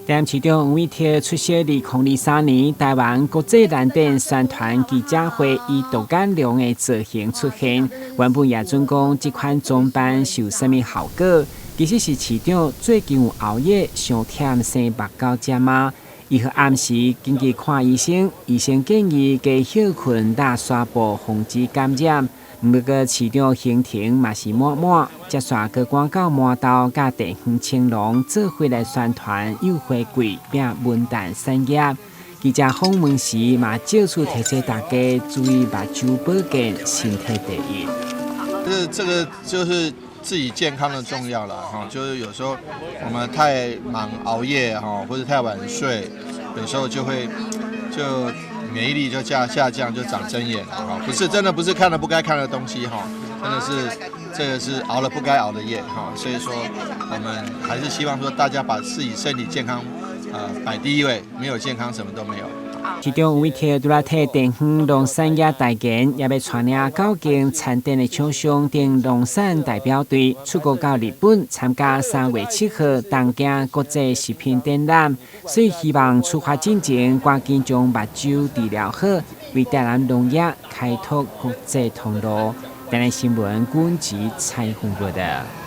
台南市長黃偉哲出席2023年台灣國際蘭展宣傳記者會，以獨眼龍的造型出現。原本也準講這款裝扮是有啥物效果，其實是市長最近有熬夜，傷忝生目膠針仔？伊予暗時緊急看醫生，醫生建議加歇睏打紗布，防止感染。毋過市長行程嘛是滿滿，接續閣趕到麻豆佮地方青農做伙來宣傳幼花櫃佮文旦產業。記者訪問時嘛，借此提醒大家注意目睭保健，身體第一。這個就是自己健康的重要了哈，就是有時候我們太忙熬夜哈，或者太晚睡，有時候就會就免疫力就下降，就長針眼了哈。不是真的不是看了不該看的東西哈，真的是這個是熬了不該熬的夜哈。所以說我們還是希望說大家把自己身體健康擺第一位，沒有健康什麼都沒有。市長黃偉哲除了替地方農產業代言，也欲帶領九間參展的廠商等農產代表隊出國到日本參加3月7號東京國際食品展覽，所以希望出發進前趕緊將目睭治療好，為台南農業開拓國際通路。台南新聞軍籍採訪報道。